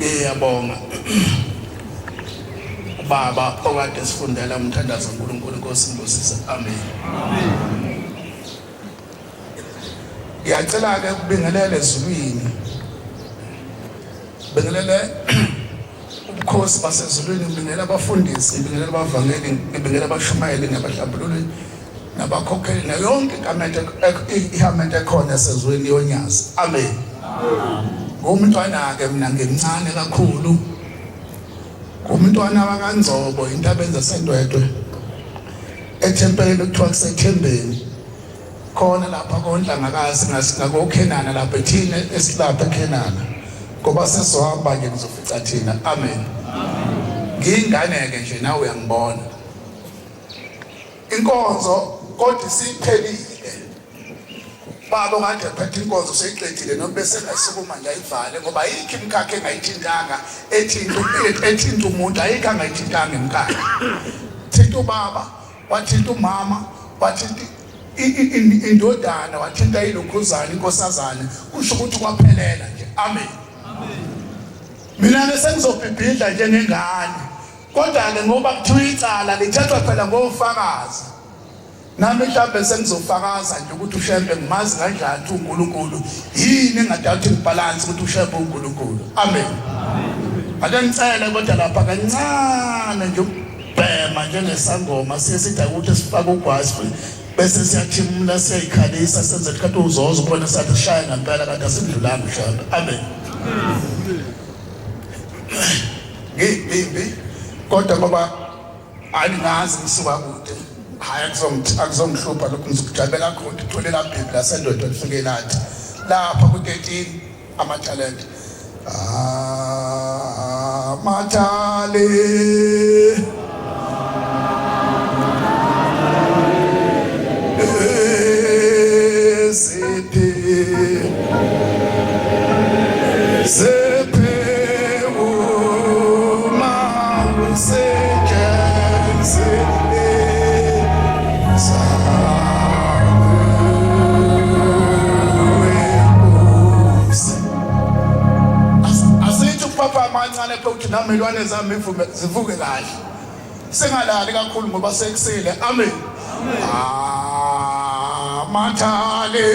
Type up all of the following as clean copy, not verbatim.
Ngiyabonga ubaba okade sifundela umthandazo uNkulunkulu inkosi imbusise. Amen. Ngiyacela ke ukubingelela ezulwini. Bingelele ubukhosi basezulwini, ngibingelela abafundisi, ngibingelela abavangeli, ngibingelela abashumayeli nabahlambululi nabakhokheli nayo yonke ikamente ihamente ekhona esezulwini yonyazi. Amen. Ngumntwana-ke mina ngimncane kakhulu. Ngumntwana wakaNgcobo intabenza sendwedwe. Ethempelini kuthiwa kusethembeni. Khona lapha koNhlangakazi ngakokhenana lapha thina esilapha ekhenana ngoba sesizohamba nje nizofica thina. Amen. Ngiyingane-ke nje nawe uyangibona. Inkonzo kodwa isiphelile. Baba okade ephethe inkonzo seyiqedile noma bese engasukuma nje ayivale ngoba ayikho imikhakha engayithintanga ethinta ethinta umuntu ayikho angayithintanga imikhakha. Thinta ubaba, wathinta umama, wathinta indodana, wathinta ilokhuzana inkosazane, kusho ukuthi kwaphelela nje. Amen. Mina ke sengizobhibhidla njengengane. Kodwa-ke ngoba kuthiwa icala lithethwa phela ngofakazi, nami mhlawumbe sengizofakaza nje ukuthi uShembe ngimazi kanjani ukuthi uNkulunkulu yini engadala ukuthi ngibhalanse ukuthi uShembe uNkulunkulu. Amen. Ake ngicele kodwa lapha kancane nje ukubhema njengesangoma siye sithi ukuthi sifake ugwazi bese siyathimula siyayikhalisa senze kanti uzoza ubone sathi sishaya ngempela kanti asidlulanga uShembe. Amen. Ngiyibhimbi kodwa ngoba angingazi ngisuka kude hayi akuzongihlupha lokhu ngizokujabela khona ithole labhimbi lasendoda lifike lathi lapha ku-13 amathalente amathale eziphi Asithi ukupapa amancane ukuthi nami ilwane zami ivume zivuke kahle. Singalali kakhulu ngoba sekusile. Amen. Amathale.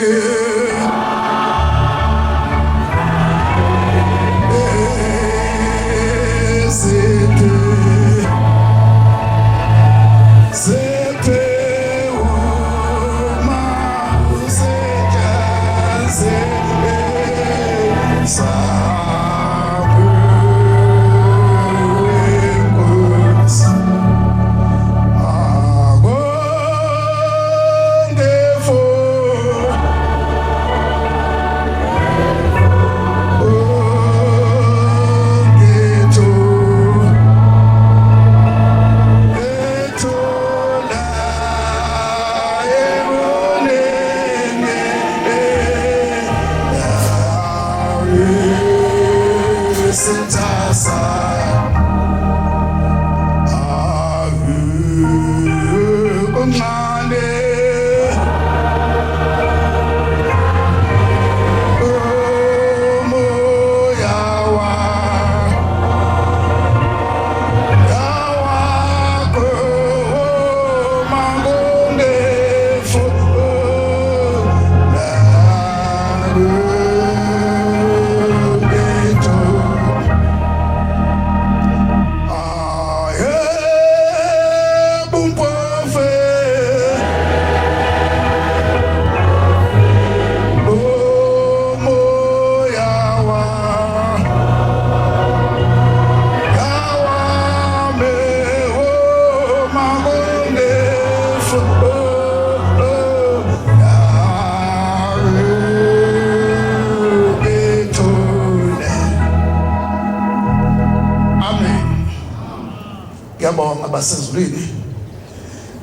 Ngiyabonga basezulwini.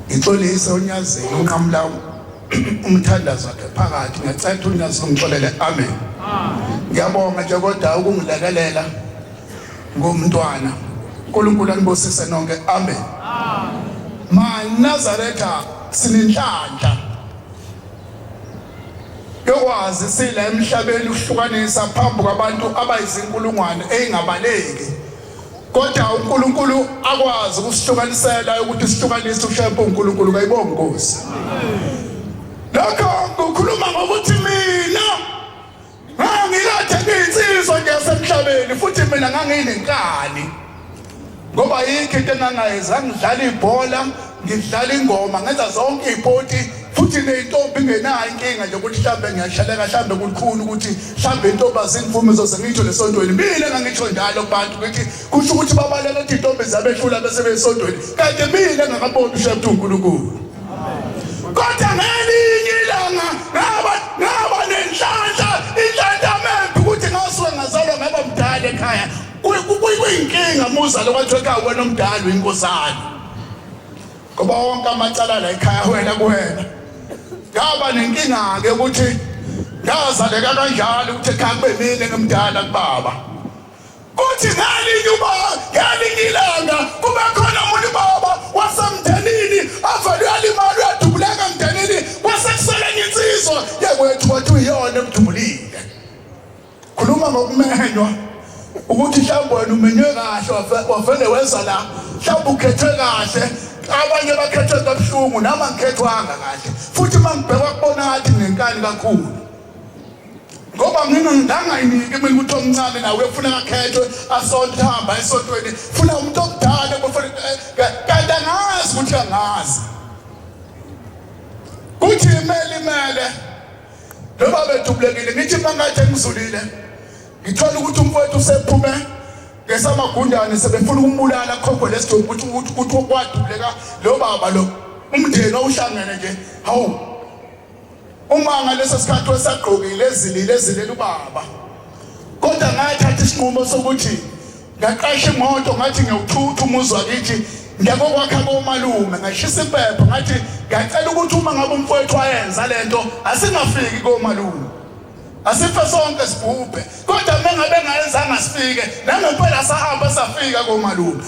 Ngixolise unyazini unqamula umthandazo wakhe phakathi. Ngiyacela ukuthi unyazi ungixolele. Amen. Ngiyabonga nje kodwa ukungilekelela ngomntwana. uNkulunkulu anibusise nonke. Amen. MaNazaretha sinenhlanhla. Yokwazi sila emhlabeni ukuhlukanisa phambi kwabantu abayizinkulungwane eyingabaleki. Kodwa uNkulunkulu akwazi ukusihlukanisela ukuthi sihlukanise uShembe uNkulunkulu kayibonga Nkosi. Lokho kukhuluma ngokuthi mina ngangikade ngiyinsizwa nje yasemhlabeni futhi mina nganginenkani. Ngoba yikho into engangayenza ngidlala ibhola, ngidlala ingoma, ngenza zonke izipoti futhi neyintombi ingenayo inkinga nje ukuthi mhlambe ngiyashaleka mhlambe kulikhulu ukuthi mhlambe intombi azingivumi zoze ngitsho lesontweni. Mina ngangitsho njalo kubantu ngithi kusho ukuthi babaleka ukuthi intombi zabehlula bese besontweni. Kanti mina ngakaboni uShembe uNkulunkulu. Kodwa ngelinye ilanga ngaba ngaba nenhlanhla, inhlanhla membi ukuthi ngasuke ngazalwa ngaba mdala ekhaya. Kuyinkinga muzalo kwathiwa ekhaya wena omdala uyinkosana. Ngoba wonke amacala la ekhaya wena kuwena. Ngaba nenkinga-ke ukuthi ngazaleka kanjalo ukuthi ekhaya kube mina engimdala kubaba. Kuthi ngalinye uba ngelinye ilanga kube khona umuntu baba wasemndenini avele uyalimala uyadubuleka emndenini kwase kusele enye insizwa yekwethu wathi uyiyona emdubulile. Khuluma ngokumenywa ukuthi mhlawumbe wena umenywe kahle wavele weza la mhlawumbe ukhethwe kahle abanye bakhethwe kabuhlungu nami angikhethwanga kahle futhi uma ngibhekwa kubona ngathi nginenkani kakhulu ngoba ngingangayiniki mina ukuthi omncane nawe uyofuneka akhethwe asonto hamba esontweni funa umuntu omdala kanti angazi ukuthi angazi kuthi imele imele noma bedubulekile ngithi mangathi engizulile ngithola ukuthi umfowethu usephume ngesamagundane sebefuna ukumbulala khokho lesidumbu ukuthi ukuthi ukuthi kwadubuleka lo baba lo umndeni owuhlangene nje hawu uma ngaleso sikhathi wesagqokile ezilile ezilela ubaba kodwa ngathatha isinqumo sokuthi ngaqasha imoto ngathi ngiyawuthutha umuzi wakithi ngiyakokwakha komalume ngashisa impepho ngathi ngiyacela ukuthi uma ngabe umfowethu wayenza lento asingafiki komalume asife sonke sibhubhe kodwa uma ngabe engayenzanga sifike nangempela sahamba safika komalume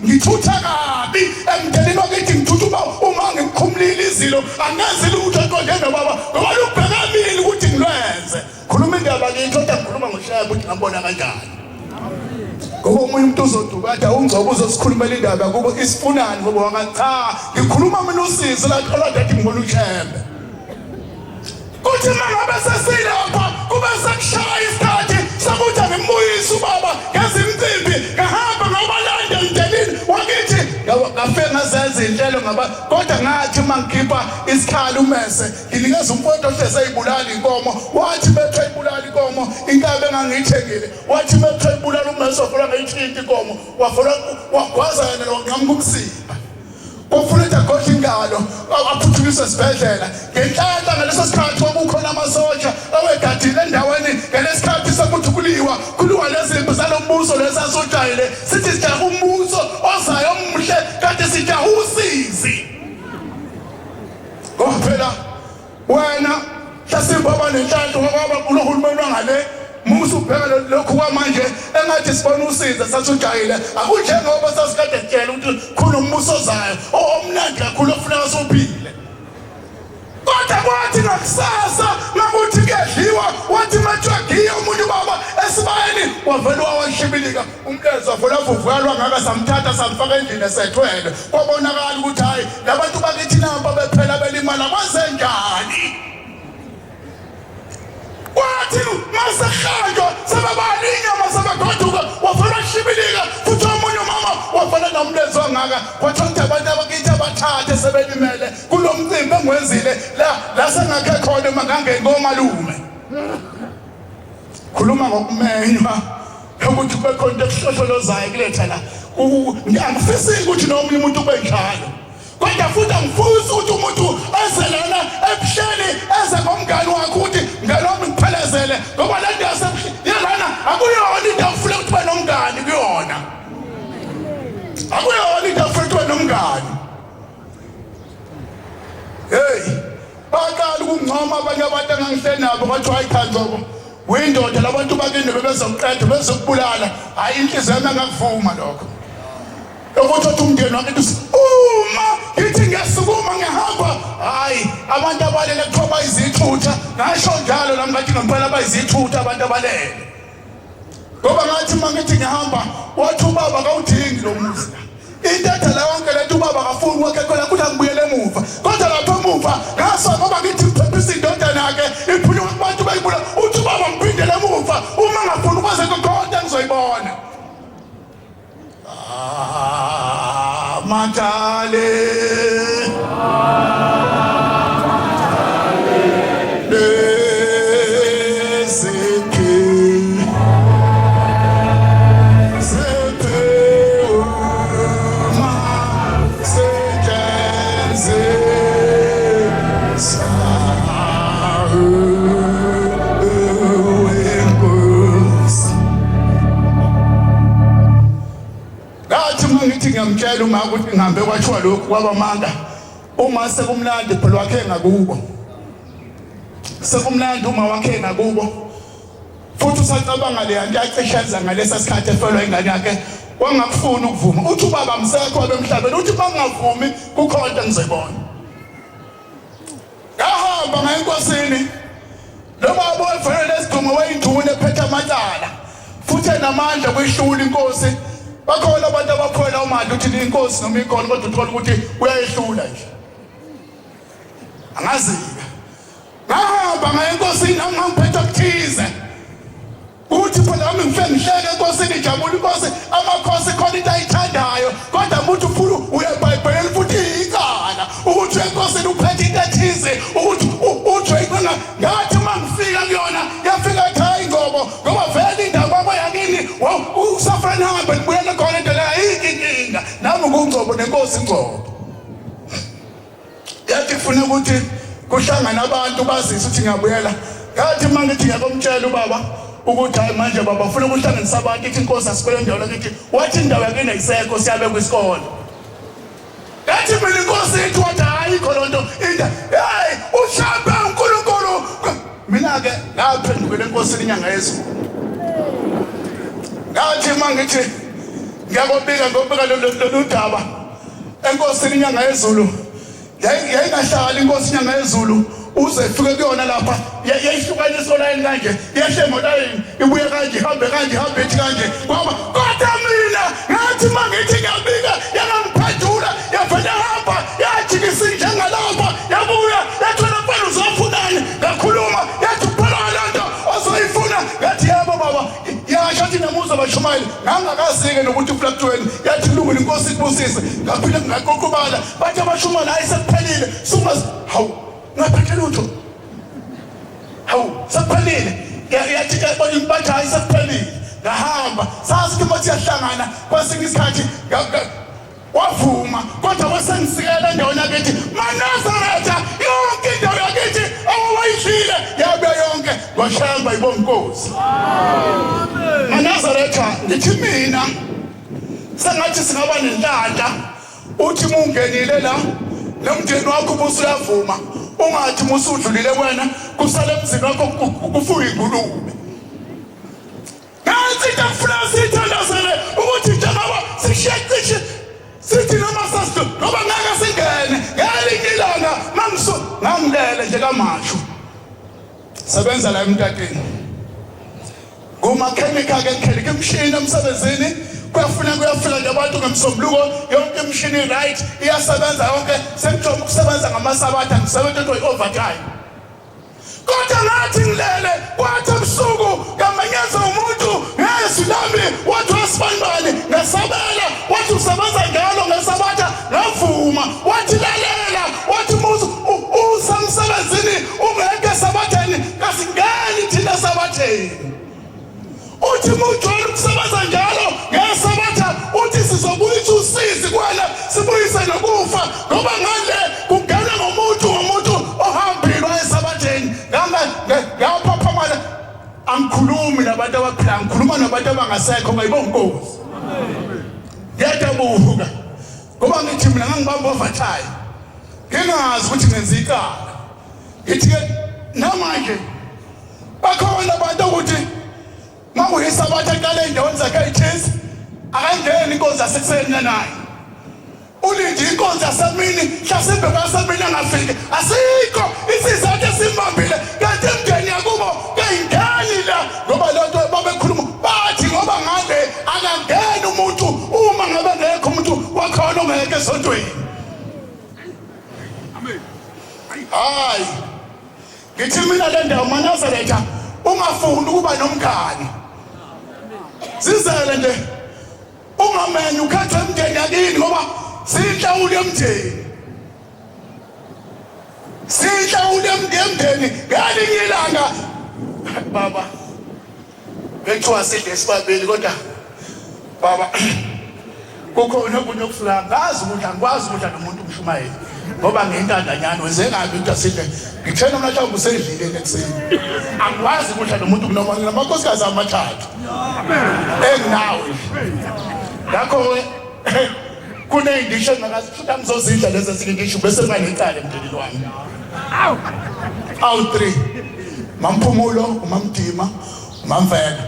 ngithutha kabi emndenini wakithi ngithutha uba uma ngimkhumulile izilo angenzi lutho eqonde nobaba ngoba lubheka mina ukuthi ngilwenze khuluma indaba kithi kodwa ngikhuluma ngoshaya ukuthi ngambona kanjani ngoba omunye umuntu uzoduka athi awungcobo uzosikhulumela indaba kubo isifunani ngoba waka cha ngikhuluma mina usizi la kade ngibona ushembe kuthi uma ngabe sesilapha kube sekushaya isikhathi sokuthi angimbuyise ubaba ngezimcimbi ngahamba ngabalanda emndenini wakithi ngafike ngazenza iy'nhlelo ngaba kodwa ngathi uma ngikhipha isikhali umese nginikeza umfowethu ohlezi eyibulala inkomo wathi bethe ibulala inkomo inkabi engangiyithengile wathi bethe ibulala umese wafuna ngayithinta inkomo wafuna wagwaza yena wanqamuka umsipha ufuna ukuthi agodle ingalo aphuthunyiswe esibhedlela ngenhlanhla ngaleso sikhathi kwakukhona amasosha awegadile endaweni ngalesikhathi sokuthi kuliwa kuliwa lezimpi zalo mbuso lesasujayele sithi sijaha umbuso ozayo omuhle kanti sijaha usizi ngoba phela wena hlasimba waba nenhlanhla ngoba kulo hulumeni wangale musa ubheka lokhu kwamanje engathi sibona usiza sasujayile akunjengoba sasikade sitshela ukuthi khona umbuso ozayo omnandi kakhulu ofuneka sophile kodwa kwathi ngakusasa ngakuthi kuyadliwa wathi mathiwa umuntu baba esibayeni wavele wawashibilika Umlenze wavula vuvukalwa ngaka samthatha samfaka endlini esethwele. Kwabonakala ukuthi hayi labantu bakithi nampa bephela belimala kwenzenjani? Kwathi masehanjwa sebebala inyama sebegoduka wavela washibilika futhi omunye umama wavela nomlenze wangaka kwathiwa ukuthi abantu abakithi abathathe sebelimele kulo mcimbi engiwenzile la la sengakhe khona uma ngangeni komalume. Khuluma ngokumenywa ukuthi kube khona into ekuhlohlolozayo kuletha la. Angifisi ukuthi nomunye umuntu kube njalo. Kodwa futhi angifisi ukuthi umuntu eze lana ebuhleni eze ngomngani wakhe ukuthi mngani wami ngiphelezele ngoba le nto yasebuhleni yalana akuyona into ofuna ukuthi ube nomngani kuyona. Akuyona into ofuna ukuthi ube nomngani. Hey, baqala ukungcoma abanye abantu engangihleli nabo kwathiwa hayi cha Ngcobo uyindoda labantu bakini bebezokuqeda bezokubulala. Hayi inhliziyo yami angakuvuma lokho. Ukuthi othi umndeni wakithi Uma ngithi ngiyasukuma ngihamba, hayi, abantu abalele kuthiwa bayizithutha. Ngasho njalo nami ngathi ngempela bayizithutha abantu abalele, ngoba ngathi uma ngithi ngihamba, wathi ubaba kawudingi lo muzi la. Into edala yonke lento, ubaba akafuni kwakhe khona ukuthi angibuyele emuva, kodwa lapho emuva ngaso ngoba ngithi ngiphephisa indodana yakhe iphunyuka kubantu beyibula. Uthi ubaba ngiphindele emuva uma ngafuni ukwaze kodwa ngizoyibona. Ah, Matale Ngathi uma ngithi ngiyamtshela uma ukuthi ngihambe kwathiwa lokhu kwabamanga, uma sekumnandi phela wakhe ngakubo, sekumnandi uma wakhe ngakubo, futhi usacabanga leya nto yacishenza ngalesa sikhathi efelwa ingane yakhe, wangakufuni ukuvuma. Uthi ubaba msekho wabemhlabeni, uthi uma ngingavumi kukhona into engizoyibona. Ngahamba ngaya enkosini. Lo baba wayevele lesidumo, wayinduna ephethe amacala futhi enamandla kwehlula inkosi. Bakhona abantu abaphwela umandla, uthi inkosi noma ikhona kodwa uthola ukuthi uyayehlula nje. Angazi-ke, ngahamba ngaya enkosini, nami ngangiphethe okuthize ukuthi phela nami ngifike ngihleke enkosini, ijabula inkosi. Amakhosi khona into ayithandayo, kodwa umuntu ufuna uyebhayibheleni futhi icala ukuthi enkosini uphethe into ethize ukuthi uthi inkinga. Ngathi uma ngifika kuyona, yafika ethi hayi Ngcobo, ngoba vele indawo kwakho yakini usafuna nihambe nibuyele khona into leyo, ayikho inkinga. Nami nguNgcobo nenkosi Ngcobo. Yathi kufuna ukuthi kuhlangane abantu bazise ukuthi ngiyabuyela. Ngathi uma ngithi ngiyakomtshela ubaba ukuthi hayi manje baba ufuna ukuhlanganisa abantu, ithi inkosi asikole endawo lakithi. Wathi indawo yakini ayisekho, siyabe kwisikole. Ngathi mina inkosi ithi, wathi ayikho loo nto inda, hey, ushaphe uNkulunkulu. Mina-ke ngaphendukela enkosini inyanga yezulu. Ngathi uma ngithi ngiyakobika, ngobika lolu daba enkosini inyanga yezulu, yayingahlali inkosi inyanga yezulu uze ifike kuyona lapha. Yayihlukanisa olayini kanje, yehle ngolayini, ibuye kanje, ihambe kanje, ihambe ithi kanje kwaba. Kodwa mina ngathi uma ngithi ngiyabika, yangangiphendula, yavele hamba, yajikisa njengalapha, yabuya yathola mfana uzofunani. Ngakhuluma, yathi kuphela ngalento ozoyifuna. Ngathi yebo baba. Yasho athi namuza bashumayeli, ngangakazike nokuthi uflakutweni. Yathi kulungile, inkosi ikubusise. Ngaphinde ngaqoqobala, bathi abashumayeli hayi sekuphelile, sungazi. Hawu, ngaphethe lutho, hawu sekuphelile. Yathi bathi hayi sekuphelile. Ngahamba, sazi ukuthi mathi siyahlangana kwesinye isikhathi. Wavuma, kodwa wasengisikela endaweni yakithi maNazaretha, yonke indawo yakithi awawayidlile yabuya yonke ngoshamba. Ibonga inkosi maNazaretha. Ngithi mina sengathi singaba nenhlanhla, uthi uma ungenile la nomndeni wakho ubusuyavuma, ungathi uma usudlulile wena kusale emzini wakho kufuye ingulube. Nansi into ekufuneka siyithandazele ukuthi njengoba sishiye cishe sithi noma sasidu ngoba ngeke singene ngelinye ilanga. Mangisu ngangilele nje kamashu, sebenza la emtateni ngumakhenikha ke, ngikhenika imishini emsebenzini. Kuyafuna kuyafika nje abantu ngemsombuluko, yonke imishini right, iyasebenza yonke. Sengijoma ukusebenza ngamasabatha, ngisebenza into i-overtime. Kodwa ngathi ngilele, kwathi ebusuku ngamenyeza umuntu ngezwi lami, wathi wesibanibani. Ngasabela. Wathi usebenza njalo ngesabatha. Ngavuma. Wathi lalela, wathi muzi usemsebenzini ungekho esabatheni, kasingeni thina esabatheni. Uthi mujwayele ukusebenza njalo ngesabatha, uthi sizobuyisa usizi kuwena, sibuyise nokufa, ngoba ngale kungena ngomuntu ngomuntu ohambile esabatheni. Ngaphaphamala. Angikhulumi nabantu abaphila, ngikhuluma nabantu abangasekho. Ngayibonga inkosi. Ngiyadabuka ngoba ngithi mina ngangibamba overtime ngingazi ukuthi ngenza icala. Ngithi-ke namanje bakhona abantu ukuthi makuyisabatha aqale ey'ndaweni zakhe ey'thize, akayingeni inkonzo yasekuseni nanaye. Ulinde inkonzo yasemini, mhlasimbe kwasemini angafiki. Asikho isizathu esimbambile kanti imndeni yakubo kayingeni la ngoba le nto babekhuluma bathi ngoba ngale akangeni umuntu uma ngabe ngekho umuntu wakhona ongekho esontweni. Amen. Hayi. Ngithi mina le ndawo maNazaretha ungafuni ukuba nomngani. Sizele nje ungamenyi ukhethe umndeni yakini ngoba siyinhlawulo yomndeni. Siyinhlawulo yomndeni ngelinye ilanga baba Bekuthiwa sidle sibabili kodwa baba kukhona okunye okufika ngazi ukudla ngikwazi ukudla nomuntu umshumayeli ngoba ngiyintandanyana wenze kabi into asidle ngithena mna mhlawumbe usedlile ekuseni angikwazi ukudla nomuntu kunoma nginamakosikazi amathathu enginawo ngakho-ke kuney'ndisho engingakazi futhi angizozidla lezi ezinye indisho bese nginganecala emndenini wami awu-three Mamphumulo, uMamdima, uMamvela.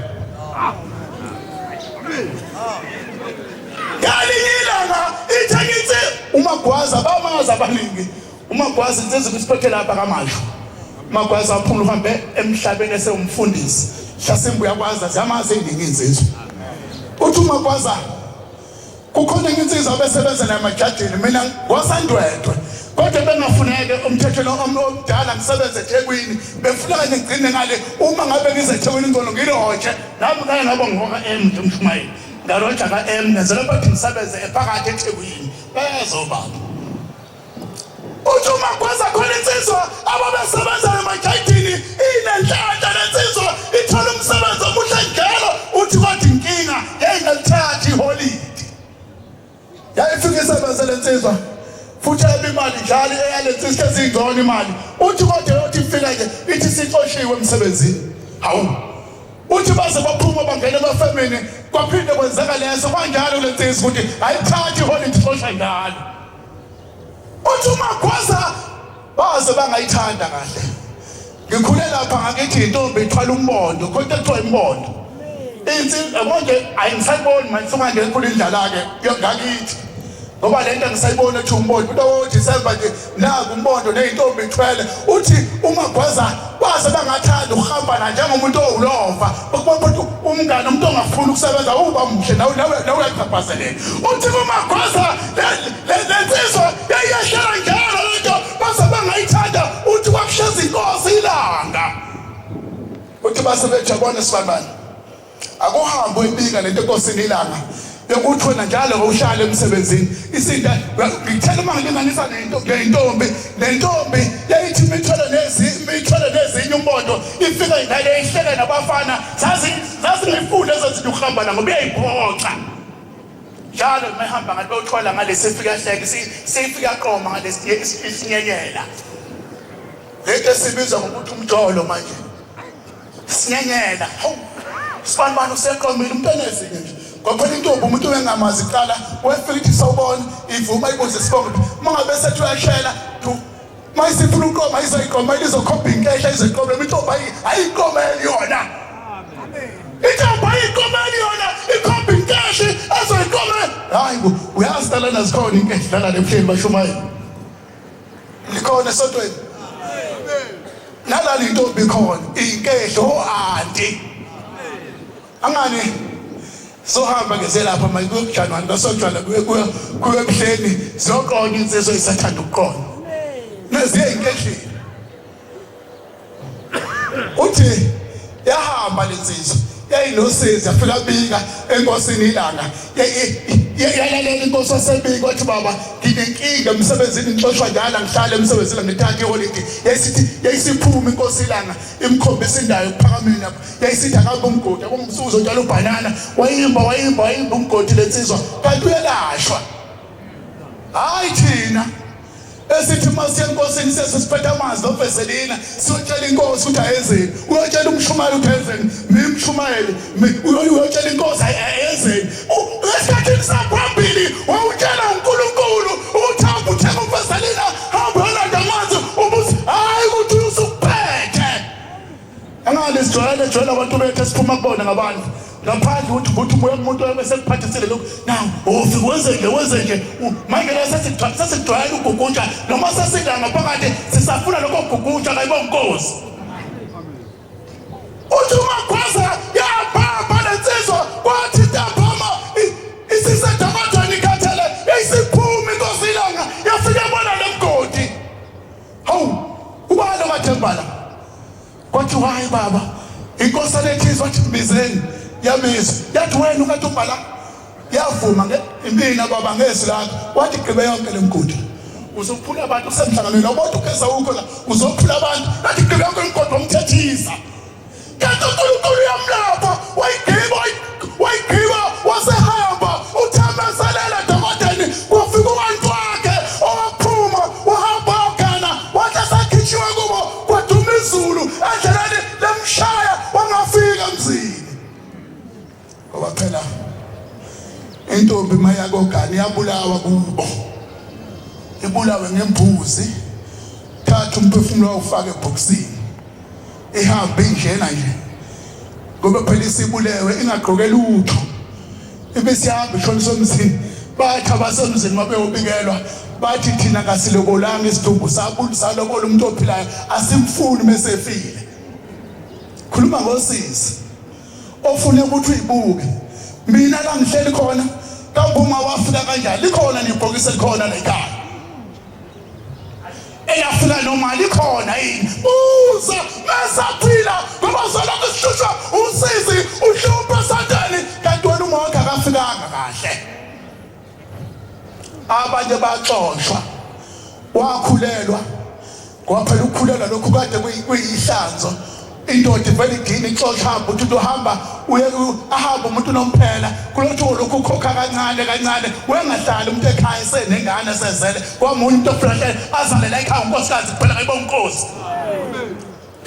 Ngalinye ilanga ithe ngithi uMagwaza bamazi abaningi. UMagwaza insizwa isiphethe lapha kaMashu. UMagwaza waphuma uhambe emhlabeni esewumfundisi. Hlasimbe uyakwazi azamazi eziningi insizwa. Uthi uMagwaza Kukhona enye insizwa abesebenza nayo emajajini mina ngosandwedwe kodwa bengafuneke umthetho lo omdala ngisebenze eThekwini befuna nje ngigcine ngale uma ngabe ngize eThekwini ngcono ngiloje nami ngake ngaba ngoka M nje umshumayeli ngaloja ka M ngenzela ukuthi ngisebenze ephakathi eThekwini bezobaba uthi uma kwaza khona insizwa ababesebenza emajayidini inenhlanhla lensizwa ithola umsebenzi omuhle njalo uthi kodwa inkinga yayingalithathi iholidi yayifika isebenze lensizwa futhi yabe imali njalo eyalensizwa ezingcono imali uthi kodwa yothi ifika nje ithi sixoshiwe emsebenzini hawu uthi baze baphuma bangena emafemini kwaphinde kwenzeka leso kwanjalo lensizwa ukuthi ayithathi iholidi ixosha njalo Uthi uMagwaza baze bangayithanda kahle. Ngikhule lapha ngakithi intombi ithwala umbondo, khona into ekuthiwa imbondo. Insi manje ayingisayiboni manje sokanje ekhulu indlala ke ngakithi. Ngoba lento angisayiboni ethi umbondo. Umuntu owo December nje naku umbondo nezintombi ithwele. Uthi uMagwaza baze bangathanda ukuhamba na njengomuntu owulova. Bakubona ukuthi umngane umuntu ongafuni ukusebenza uba muhle nawe nawe nawe uyachaphazeleka. Uthi uMagwaza Le nsizwa yayiyehlela njalo lento baze bangayithanda uthi kwakusheza inkosi ilanga. Uthi base bethi yabona sibambane. Akuhambe uyibika lento enkosini ilanga. Yokuthi wena njalo ngowuhlala emsebenzini. Isinta ngithela uma ngilinganisa nento ngentombi, nentombi yayithi imithwalo nezi imithwalo nezinye umbondo ifika ingane ihleke nabafana zazi zazingifuni lezo zinto ukuhamba na ngoba iyayiphoxa. Njalo uma ehamba ngathi bawuthwala ngalesi efika hleke sifika qoma ngalesi isinyenyela. Lento esibizwa ngokuthi umjolo manje. Sinyenyela. Hawu. Sibani bani useqomile umuntu enezinye nje. Ngoba intombi umuntu engamazi kuqala wefika ithi sawubona ivuma ibuze isibongo. Uma ngabe sethi uyashela uma isifuna uqoma izoyiqoma izokhomba inkehla izoyiqoma intombi ayiqomeli yona intombi ayiqomeli yona ikhomba inkehla ezoyiqomela hayi bo uyazi talana zikhona inkehla lana ebuhleni bashumayela likhona esontweni nalala intombi khona inkehla o-anti Angani sohamba ngeze lapha manje kuyokujanwani kasojwana kuye kuye kuye ebuhleni siyoqonya insizwa isathanda ukuqonya neziye inkehlile uthi yahamba lensizwa yayinosizi yafika bika enkosini ilanga yalalela inkosi wasebika wathi baba nginenkinga emsebenzini ngixoshwa njalo ngihlale emsebenzini ngithathe iholidi yayisithi yayisiphuma inkosi ilanga imkhombisa indawo ekuphakameni lapho yayisithi akabe umgodi akumsuzo njalo ubhanana wayimba wayimba wayimba umgodi lensizwa kanti uyelashwa hayi thina esithi uma siye enkosini sese siphethe amanzi noveselina siyotshela inkosi ukuthi ayenzeni uyotshela umshumayeli ukuthi ayenzeni mina umshumayeli uyotshela inkosi ayenzeni esikhathini saphambili wawutshela uNkulunkulu ukuthi hamba uthenga uveselina hamba uyolanda amanzi ubuthi hayi ukuthi usukuphethe Angale sijwayele jwayele abantu bethu esiphuma kubona ngabantu. Ngaphandle ukuthi ukuthi umoya umuntu wami sekuphathisile lokhu. Now, ufike wenze nje wenze nje. Manje la sesijwayele ukugugutsha noma sesidla ngaphakathi sisafuna lokho kugugutsha kayibonga inkosi. Uthi uMagwaza yaphapha lensizwa kwathi ntambama isisedokodweni ikhathele yayisiphuma inkosi ilanga yafika bona lo mgodi. Hawu, ubani omathembala? Kwathi hayi baba, inkosi alethizwa wathi mbizeni, yabizwa. Yathi wena ukade ubhala yavuma impina baba ngezwi lakho. Wathi gqibe yonke le mgodi. Uzophula abantu usemhlanganweni awubona ugeza ukho la uzophula abantu yathi gqibe yonke imigodi wamthethisa. Kanti uNkulunkulu uyamlapha wayigqiba wayigqiba wasehamba uthembeselela dokodeni kwafika ubantu wakhe owaphuma wahamba wagana wathi esakhishiwe kubo kwaduma izulu endleleni lemshaya wangafika emzini ngoba phela intombi mayakogana iyabulawa kubo ibulawe ngembuzi thatha umphefumulo wawufake ebhokisini ihambe injena nje ngoba phela isibulewe ingagqoke lutho ibisihamba ishoniswa emzini bathi abasemzini mabeyobikelwa bathi thina kasilobolanga isidumbu salobola umuntu ophilayo asimfuni mesefile khuluma ngosizi ofuna ukuthi uyibuke mina la ngihleli khona kambuma wafika kanjani likhona nebhokisi elikhona la ekhaya eyafika noma likhona yini buza mesaphila ngoba uzolokhu sihlushwa usizi uhlupha satani kanti wena uma wakhe akafikanga kahle abanye baxoshwa wakhulelwa ngoba phela ukukhulelwa lokhu kade kuyihlanzo indoda ivele igine ixosha hamba uthi uhamba uye ahambe umuntu nomphela kulothu lokhu ukhokha kancane kancane wengahlali umuntu ekhaya esenengane sezele kwamunye umuntu ofulahlele azale la ekhaya unkosikazi kuphela ngayibonga inkosi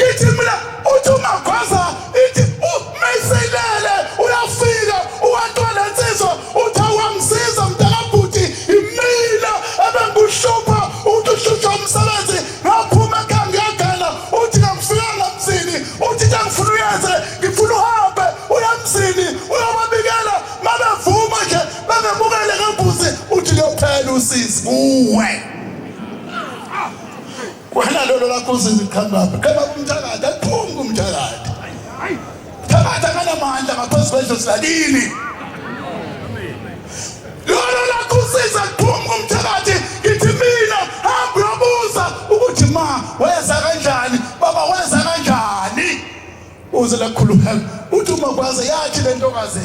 ithi mina uthi ungagwaza ithi umeselele uyafika uwathola insizwa uthi awangisiza mntakabhuti imina ebenguhlupha uthi uhlushwa umsebenzi ngaphuma ekhaya ngiyagana uthi kangifikanga mzini uthi into engifuna uyenze ngifuna uhambe uye emzini uyobabikela mabevuma nje bengemukele ngembuzi uthi kuyophela usizi kuwe wena lolo lakho usizi qhamukaphi qhema kumthakathi aliphumi kumthakathi thakatha kanamandla ngaphezu kwedlozi lakini lolo lakho usiza liphumi kumthakathi ngithi mina hamba uyobuza ukuthi ma wenza kanjani baba wenza kanjani uze lakhuluma uthi uma kwaze yathi le ntokazi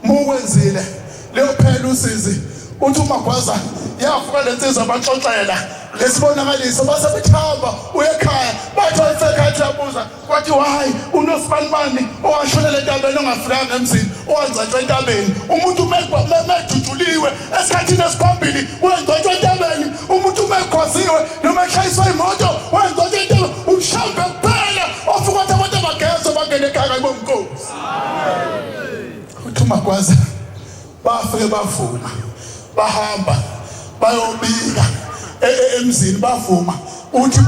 mukwenzile leyophela usizi uthi umagwaza yavuka le nsizwa baxoxela lesibonakaliso base bethamba uye ekhaya bathi wayesekhaya uyabuza Kwathi hayi unosibanibani owashonela entabeni ongafikanga emzini owangcwatshwa entabeni umuntu medutshuliwe esikhathini esiphambili wengcwatshwa entabeni umuntu mekhwaziwe noma eshayiswa imoto wengcwatshwa entabeni ushambe kuphela ofika ukuthi abantu abagezwe bangene ekhaya kayibonginkosi uthi umagwaza bafike bavuma bahamba bayobika e, e, emzini bavuma uthi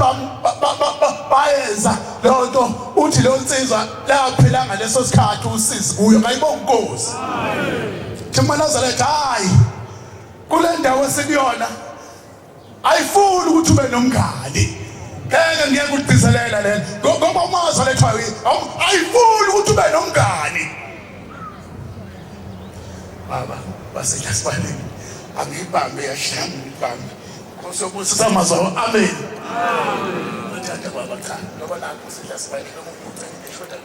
bayenza leyo nto uthi leyo nsizwa laphela ngaleso sikhathi usizi kuyo ngayibonga inkosi thimanazaretha hayi kule ndawo esikuyona ayifuni ukuthi ube nomngani ngeke ngiyeke ukugcizelela lena ngoba umazwi alethwayo ayifuni ukuthi ube nomngani baba basidla sibaleke angiyibambe yashaya ngiyibambe nkosi yobusisa amazwi awo amen. Amen. Thatha baba cha ngoba nakho sidla sibaleke ngokucela ngishoda.